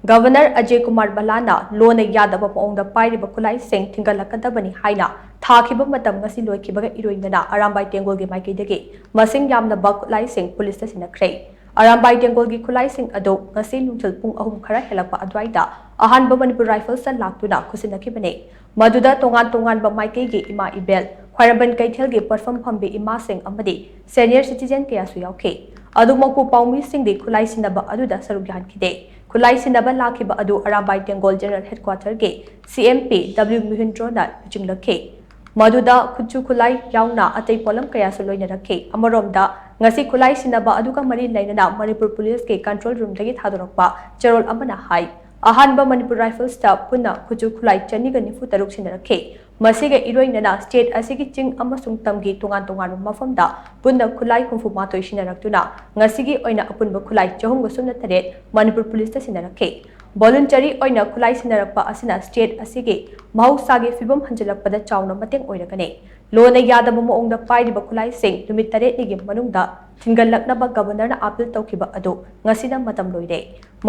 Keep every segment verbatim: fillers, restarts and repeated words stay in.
Governor Ajay Kumar ꯚꯜꯂꯥꯅ ꯂꯣꯅ ꯌꯥꯗꯕ ꯃꯑꯣꯡꯗ ꯄꯥꯏꯔꯤꯕ ꯈꯨꯠꯂꯥꯏꯁꯤꯡ ꯊꯤꯡꯒꯠꯂꯛꯀꯗꯕꯅꯤ ꯍꯥꯏꯅ ꯊꯥꯈꯤꯕ ꯃꯇꯝ ꯉꯁꯤ ꯂꯣꯏꯈꯤꯕꯒ ꯏꯔꯣꯏꯅꯅ ꯑꯔꯥꯝꯕꯥꯏ ꯇꯦꯡꯒꯣꯜꯒꯤ ꯃꯥꯏꯀꯩꯗꯒꯤ ꯃꯁꯤꯡ ꯌꯥꯝꯂꯕ ꯈꯨꯠꯂꯥꯏꯁꯤꯡ ꯄꯨꯂꯤꯁꯇ ꯁꯤꯟꯅꯈ꯭ꯔꯦ꯫ ꯑꯔꯥꯝꯕꯥꯏ ꯇꯦꯡꯒꯣꯜꯒꯤ ꯈꯨꯠꯂꯥꯏꯁꯤꯡ ꯑꯗꯨ ꯉꯁꯤ ꯅꯨꯡꯊꯤꯜ ꯄꯨꯡ ꯑꯍꯨꯝ ꯈꯔ ꯍꯦꯜꯂꯛꯄ ꯑꯗꯨꯋꯥꯏꯗ ꯑꯍꯥꯟꯕ ꯃꯅꯤꯄꯨꯔ ꯔꯥꯏꯐꯜꯁꯇ ꯂꯥꯛꯇꯨꯅ ꯈꯨꯠꯁꯤꯟꯅꯈꯤꯕꯅꯤ꯫ ꯃꯗꯨꯗ ꯇꯣꯉꯥꯟ ꯇꯣꯉꯥꯟꯕ ꯃꯥꯏꯀꯩꯒꯤ ꯏꯃꯥ ꯏꯕꯦꯜ, ꯈ꯭ꯋꯥꯏꯔꯝꯕꯟ ꯀꯩꯊꯦꯜꯒꯤ ꯄꯣꯠꯐꯝ ꯐꯝꯕꯤ ꯏꯃꯥꯁꯤꯡ ꯑꯃꯗꯤ senior citizen ꯀꯌꯥꯁꯨ ꯌꯥꯎꯈꯤ꯫ ꯑꯗꯨꯃꯛꯄꯨ ꯄꯥꯎꯃꯤꯁꯤꯡꯗꯤ ꯈꯨꯠꯂꯥꯏ ꯁꯤꯟꯅꯕ ꯑꯗꯨꯗ ꯁꯔꯨꯛ ꯌꯥꯍꯟꯈꯤꯗꯦ꯫ ꯈꯨꯠꯂꯥꯏ ꯁꯤꯟꯅꯕ ꯂꯥꯛꯈꯤꯕ ꯑꯗꯨ ꯑꯔꯥꯝꯕꯥꯏ ꯇꯦꯡꯒꯣꯜ ꯖꯦꯅꯔꯦꯜ ꯍꯦꯗꯀ꯭ꯋꯥꯇꯔꯒꯤ C M P W ꯃꯤꯍꯨꯟꯗ꯭ꯔꯣꯅ ꯂꯨꯆꯤꯡꯂꯛꯈꯤ꯫ ꯃꯗꯨꯗ ꯈꯨꯠꯁꯨ ꯈꯨꯠꯂꯥꯏ ꯌꯥꯎꯅ ꯑꯇꯩ ꯄꯣꯠꯂꯝ ꯀꯌꯥꯁꯨ ꯂꯣꯏꯅꯔꯛꯈꯤ꯫ ꯑꯃꯔꯣꯝꯗ, ꯉꯁꯤ ꯈꯨꯠꯂꯥꯏ ꯁꯤꯟꯅꯕ ꯑꯗꯨꯒ ꯃꯔꯤ ꯂꯩꯅꯅ ꯃꯅꯤꯄꯨꯔ ꯄꯨꯂꯤꯁꯀꯤ control roomꯗꯒꯤ ꯊꯥꯗꯣꯔꯛꯄ ꯆꯦꯔꯣꯜ ꯑꯃꯅ ꯍꯥꯏ, ꯑꯍꯥꯟꯕ ꯃꯅꯤꯄꯨꯔ ꯔꯥꯏꯐꯜꯁꯇ ꯄꯨꯟꯅ ꯈꯨꯠꯁꯨ ꯈꯨꯠꯂꯥꯏ ꯆꯅꯤꯒ ꯅꯤꯐꯨ ꯇꯔꯨꯛ ꯁꯤꯟꯅꯔꯛꯈꯤ꯫ ꯃꯁꯤꯒ ꯏꯔꯣꯏꯅꯅ state ꯑꯁꯤꯒꯤ ꯆꯤꯡ ꯑꯃꯁꯨꯡ ꯇꯝꯒꯤ ꯇꯣꯉꯥꯟ ꯇꯣꯉꯥꯟꯕ ꯃꯐꯝꯗ ꯄꯨꯟꯅ ꯈꯨꯠꯂꯥꯏ ꯍꯨꯝꯐꯨ ꯃꯥꯊꯣꯏ ꯁꯤꯟꯅꯔꯛꯇꯨꯅ ꯉꯁꯤꯒꯤ ꯑꯣꯏꯅ ꯑꯄꯨꯟꯕ ꯈꯨꯠꯂꯥꯏ ꯆꯍꯨꯝꯒ ꯁꯨꯞꯅ ꯇꯔꯦꯠ ꯃꯅꯤꯄꯨꯔ ꯄꯨꯂꯤꯁꯇ ꯁꯤꯟꯅꯔꯛꯈꯤ꯫ Voluntary ꯑꯣꯏꯅ ꯈꯨꯠꯂꯥꯏ ꯁꯤꯟꯅꯔꯛꯄ ꯑꯁꯤꯅ state ꯑꯁꯤꯒꯤ ꯃꯍꯧꯁꯥꯒꯤ ꯐꯤꯕꯝ ꯍꯟꯖꯤꯜꯂꯛꯄꯗ ꯆꯥꯎꯅ ꯃꯇꯦꯡ ꯑꯣꯏꯔꯒꯅꯤ꯫ ꯂꯣꯟꯅ ꯌꯥꯗꯕ ꯃꯑꯣꯡꯗ ꯄꯥꯏꯔꯤꯕ ꯈꯨꯠꯂꯥꯏꯁꯤꯡ ꯅꯨꯃꯤꯠ ꯇꯔꯦꯠꯅꯤꯒꯤ ꯃꯅꯨꯡꯗ ꯊꯤꯡꯒꯠꯂꯛꯅꯕ ꯒꯕꯔꯅꯔꯅ ꯑꯥꯄꯤꯜ ꯇꯧꯈꯤꯕ ꯑꯗꯨ ꯉꯁꯤꯅ ꯃꯇꯝ ꯂꯣꯏꯔꯦ꯫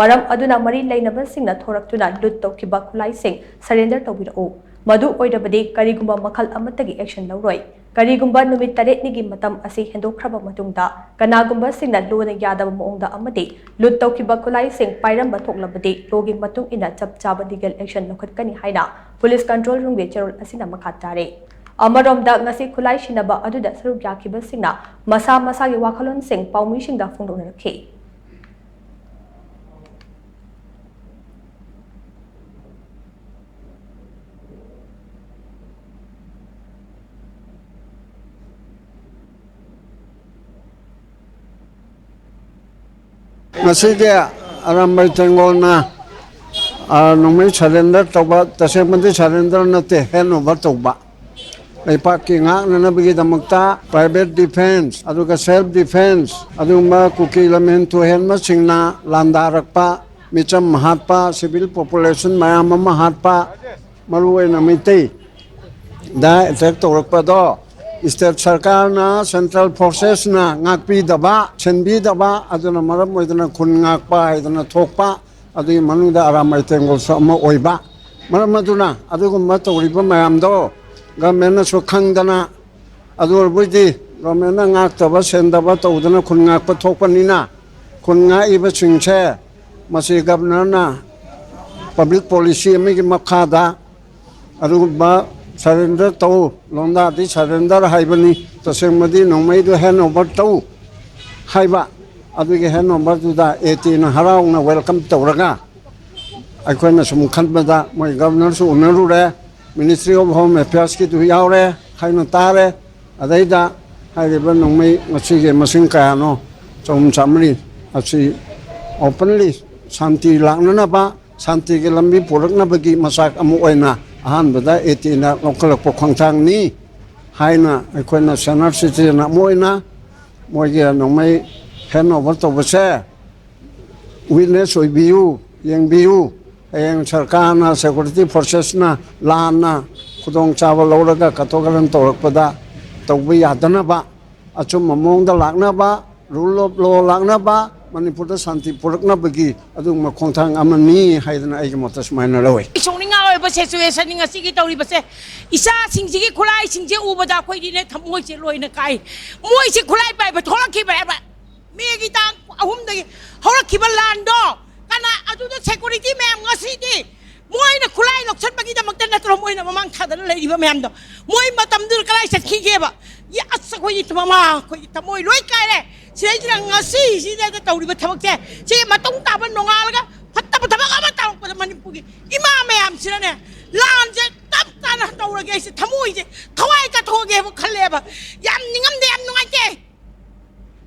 ꯃꯔꯝ ꯑꯗꯨꯅ ꯃꯔꯤ ꯂꯩꯅꯕꯁꯤꯡꯅ ꯊꯣꯔꯛꯇꯨꯅ ꯂꯨꯠ ꯇꯧꯈꯤꯕ ꯈꯨꯠꯂꯥꯏꯁꯤꯡ surrender ꯇꯧꯕꯤꯔꯛꯎ꯫ ꯃꯗꯨ ꯑꯣꯏꯔꯕꯗꯤ ꯀꯔꯤꯒꯨꯝꯕ ꯃꯈꯜ ꯑꯃꯠꯇꯒꯤ action ꯂꯧꯔꯣꯏ꯫ ꯀꯔꯤꯒꯨꯝꯕ ꯅꯨꯃꯤꯠ ꯇꯔꯦꯠꯅꯤꯒꯤ ꯃꯇꯝ ꯑꯁꯤ ꯍꯦꯟꯗꯣꯛꯈ꯭ꯔꯕ ꯃꯇꯨꯡꯗ ꯀꯅꯥꯒꯨꯝꯕꯁꯤꯡꯅ ꯂꯣꯟꯅ ꯌꯥꯗꯕ ꯃꯑꯣꯡꯗ ꯑꯃꯗꯤ ꯂꯨꯠ ꯇꯧꯈꯤꯕ ꯈꯨꯠꯂꯥꯏꯁꯤꯡ ꯄꯥꯏꯔꯝꯕ ꯊꯣꯛꯂꯕꯗꯤ ꯂꯣꯒꯤ ꯃꯇꯨꯡ ꯏꯟꯅ ꯆꯞ ꯆꯥꯕ legal action ꯂꯧꯈꯠꯀꯅꯤ ꯍꯥꯏꯅ ꯄꯨꯂꯤꯁ control roomꯒꯤ ꯆꯦꯔꯣꯜ ꯑꯁꯤꯅ ꯃꯈꯥ ꯇꯥꯔꯤ꯫ ꯑꯃꯔꯣꯝꯗ, ꯉꯁꯤ ꯈꯨꯠꯂꯥꯏ ꯁꯤꯟꯅꯕ ꯑꯗꯨꯗ ꯁꯔꯨꯛ ꯌꯥꯈꯤꯕꯁꯤꯡꯅ ꯃꯁꯥ ꯃꯁꯥꯒꯤ ꯋꯥꯈꯜꯂꯣꯟꯁꯤꯡ ꯄꯥꯎꯃꯤꯁꯤꯡꯗ ꯐꯣꯡꯗꯣꯛꯅꯔꯛꯈꯤ꯫ ꯉꯁꯤꯒꯤ ꯑꯔꯥꯝꯕꯥꯏ ꯇꯦꯡꯒꯣꯜꯅ, ꯑ, ꯅꯣꯡꯃꯩ surrender ꯇꯧꯕ, ꯇꯁꯦꯡꯕꯗꯤ surrender ꯅꯠꯇꯦ, hand over ꯇꯧꯕ꯫ ꯂꯩꯄꯥꯛꯀꯤ ꯉꯥꯛꯅꯅꯕꯒꯤꯗꯃꯛꯇ private defence, ꯑꯗꯨꯒ self defence, ꯑꯗꯨꯒꯨꯝꯕ ꯀꯨꯀꯤ ꯂꯝꯍꯦꯟ ꯇꯨꯍꯦꯟꯕꯁꯤꯡꯅ ꯂꯥꯟꯗꯥꯔꯛꯄ, ꯃꯤꯆꯝ ꯍꯥꯠꯄ, civil population ꯃꯌꯥꯝ ꯑꯃ ꯍꯥꯠꯄ, ꯃꯔꯨ ꯑꯣꯏꯅ ꯃꯩꯇꯩ ꯗ attack ꯇꯧꯔꯛꯄꯗꯣ state ꯁꯔꯀꯥꯔꯅ, central forces ꯅ ꯉꯥꯛꯄꯤꯗꯕ, ꯁꯦꯟꯕꯤꯗꯕ, ꯑꯗꯨꯅ ꯃꯔꯝ ꯑꯣꯏꯗꯅ ꯈꯨꯟ ꯉꯥꯛꯄ ꯍꯥꯏꯗꯅ ꯊꯣꯛꯄ, ꯑꯗꯨꯒꯤ ꯃꯅꯨꯡꯗ ꯑꯔꯥꯝ ꯑꯥꯏꯇꯦꯡꯒꯣꯜꯁꯨ ꯑꯃ ꯑꯣꯏꯕ꯫ ꯃꯔꯝ ꯑꯗꯨꯅ ꯑꯗꯨꯒꯨꯝꯕ ꯇꯧꯔꯤꯕ ꯃꯌꯥꯝꯗꯣ ꯒꯃꯦꯟꯅꯁꯨ ꯈꯪꯗꯅ, ꯑꯗꯨ ꯑꯣꯏꯔꯕꯣꯏꯗꯤ ꯒꯃꯦꯟꯅ ꯉꯥꯛꯇꯕ ꯁꯦꯟꯗꯕ ꯇꯧꯗꯅ ꯈꯨꯟ ꯉꯥꯛꯄ ꯊꯣꯛꯄꯅꯤꯅ, ꯈꯨꯟ ꯉꯥꯛꯏꯕꯁꯤꯡꯁꯦ ꯃꯁꯤ ꯒꯕꯔꯅꯔꯅ ꯄꯕ꯭ꯂꯤꯛ ꯄꯣꯂꯤꯁꯤ ꯑꯃꯒꯤ ꯃꯈꯥꯗ ꯑꯗꯨꯒꯨꯝꯕ ꯁꯔꯦꯟꯗꯔ ꯇꯧ, ꯂꯣꯟꯗꯥꯗꯤ ꯁꯔꯦꯟꯗꯔ ꯍꯥꯏꯕꯅꯤ, ꯇꯁꯦꯡꯕꯗꯤ ꯅꯣꯡꯃꯩꯗꯨ ꯍꯦꯟ ꯑꯣꯚꯔ ꯇꯧ ꯍꯥꯏꯕ꯫ ꯑꯗꯨꯒꯤ ꯍꯦꯟ ꯑꯣꯚꯔꯗꯨꯗ ꯑꯦ ꯇꯤꯅ ꯍꯔꯥꯎꯅ ꯋꯦꯜꯀꯝ ꯇꯧꯔꯒ, ꯑꯩꯈꯣꯏꯅ ꯁꯨꯝ ꯈꯟꯕꯗ ꯃꯣꯏ ꯒꯕꯔꯅꯔꯁꯨ ꯎꯅꯔꯨꯔꯦ, ꯃꯤꯅꯤꯁꯇ꯭ꯔꯤ ꯑꯣꯐ ꯍꯣꯝ ꯑꯦꯐꯤꯌꯔꯁꯀꯤꯗꯨ ꯌꯥꯎꯔꯦ ꯍꯥꯏꯅ ꯇꯥꯔꯦ꯫ ꯑꯗꯩꯗ ꯍꯥꯏꯔꯤꯕ ꯅꯣꯡꯃꯩ ꯃꯁꯤꯒꯤ ꯃꯁꯤꯡ ꯀꯌꯥꯅꯣ, ꯆꯍꯨꯝ ꯆꯥꯃꯔꯤ ꯑꯁꯤ ꯑꯣꯄꯟꯂꯤ ꯁꯥꯟꯇꯤ ꯂꯥꯛꯅꯅꯕ, ꯁꯥꯟꯇꯤꯒꯤ ꯂꯝꯕꯤ ꯄꯨꯔꯛꯅꯕꯒꯤ ꯃꯆꯥꯛ ꯑꯃ ꯑꯣꯏꯅ ꯑꯍꯥꯟꯕꯗ ꯑꯦ ꯇꯤꯅ ꯂꯧꯈꯠꯂꯛꯄ ꯈꯣꯡꯊꯥꯡꯅꯤ ꯍꯥꯏꯅ ꯑꯩꯈꯣꯏꯅ ꯁꯦꯅꯤꯌꯔ ꯁꯤꯇꯤꯖꯦꯟ ꯑꯃ ꯑꯣꯏꯅ ꯃꯣꯏꯒꯤ ꯅꯣꯡꯃꯩ ꯍꯦꯟ ꯑꯣꯚꯔ ꯇꯧꯕꯁꯦ ꯋꯤꯠꯅꯦꯁ ꯑꯣꯏꯕꯤꯌꯨ, ꯌꯦꯡꯕꯤꯌꯨ꯫ ꯍꯌꯦꯡ ꯁꯔꯀꯥꯔꯅ, ꯁꯦꯀ꯭ꯌꯨꯔꯤꯇꯤ ꯐꯣꯔꯁꯦꯁꯅ ꯂꯥꯟꯅ ꯈꯨꯗꯣꯡꯆꯥꯕ ꯂꯧꯔꯒ ꯀꯠꯊꯣꯛ ꯀꯥꯔꯟ ꯇꯧꯔꯛꯄꯗ ꯇꯧꯕ ꯌꯥꯗꯅꯕ, ꯑꯆꯨꯝꯕ ꯃꯑꯣꯡꯗ ꯂꯥꯛꯅꯕ, ꯔꯨꯜ ꯑꯣꯐ ꯂꯣ ꯂꯥꯛꯅꯕ, ꯃꯅꯤꯄꯨꯔꯗ ꯁꯥꯟꯇꯤ ꯄꯨꯔꯛꯅꯕꯒꯤ ꯑꯗꯨꯒꯨꯝꯕ ꯈꯣꯡꯊꯥꯡ ꯑꯃꯅꯤ ꯍꯥꯏꯗꯅ ꯑꯩꯒꯤ ꯃꯣꯠꯇ ꯁꯨꯃꯥꯏꯅ ꯂꯧꯏ꯫ ꯁꯥꯎꯅꯤꯡꯉꯥꯏ ꯑꯣꯏꯕ ꯁꯤꯆꯨꯋꯦꯁꯟꯅꯤ ꯉꯁꯤꯒꯤ ꯇꯧꯔꯤꯕꯁꯦ꯫ ꯏꯆꯥꯁꯤꯡꯁꯤꯒꯤ ꯈꯨꯠꯂꯥꯏꯁꯤꯡꯁꯦ ꯎꯕꯗ ꯑꯩꯈꯣꯏꯗꯤꯅꯦ ꯊꯃꯣꯏꯁꯦ ꯂꯣꯏꯅ ꯀꯥꯏ꯫ ꯃꯣꯏꯁꯦ ꯈꯨꯠꯂꯥꯏ ꯄꯥꯏꯕ ꯊꯣꯛꯂꯛꯈꯤꯕꯅꯦꯕ꯫ ꯃꯦꯒꯤ ꯇꯥꯡ ꯑꯍꯨꯝꯗꯒꯤ ꯍꯧꯔꯛꯈꯤꯕ ꯂꯥꯟꯗꯣ ꯀꯅꯥ ꯑꯗꯨꯗ ꯁꯦꯀ꯭ꯌꯨꯔꯤꯇꯤ ꯃꯌꯥꯝ ꯉꯁꯤꯗꯤ ꯃꯣꯏꯅ ꯈꯨꯠꯂꯥꯏ ꯂꯧꯁꯟꯕꯒꯤꯗꯃꯛꯇ ꯅꯠꯇ꯭ꯔꯣ ꯃꯣꯏꯅ ꯃꯃꯥꯡ ꯊꯥꯗꯅ ꯂꯩꯔꯤꯕ ꯃꯌꯥꯝꯗꯣ? ꯃꯣꯏ ꯃꯇꯝꯗꯨꯗ ꯀꯗꯥꯏ ꯆꯠꯈꯤꯒꯦꯕ? ꯌꯥ, ꯑꯁ, ꯑꯩꯈꯣꯏꯒꯤ ꯃꯃꯥ, ꯑꯩꯈꯣꯏꯒꯤ ꯊꯃꯣꯏ ꯂꯣꯏ ꯀꯥꯏꯔꯦ꯫ ꯁꯤꯗꯩꯁꯤꯗ ꯉꯁꯤꯁꯤꯗ ꯇꯧꯔꯤꯕ ꯊꯕꯛꯁꯦ, ꯁꯤꯒꯤ ꯃꯇꯨꯡ ꯇꯥꯕ ꯅꯣꯡꯉꯥꯜꯂꯒ ꯐꯠꯇꯕ ꯊꯕꯛ ꯑꯃ ꯇꯧꯔꯛꯄꯗ ꯃꯅꯤꯄꯨꯔꯒꯤ ꯏꯃꯥ ꯃꯌꯥꯝꯁꯤꯅꯅꯦ, ꯂꯥꯟꯁꯦ ꯇꯞ ꯇꯥꯅ ꯇꯧꯔꯒꯦ, ꯑꯩꯁꯦ ꯊꯃꯣꯏꯁꯦ ꯊꯋꯥꯏ ꯀꯠꯊꯣꯛꯑꯒꯦꯕ ꯈꯜꯂꯦꯕ꯫ ꯌꯥꯝ ꯅꯤꯡꯉꯝ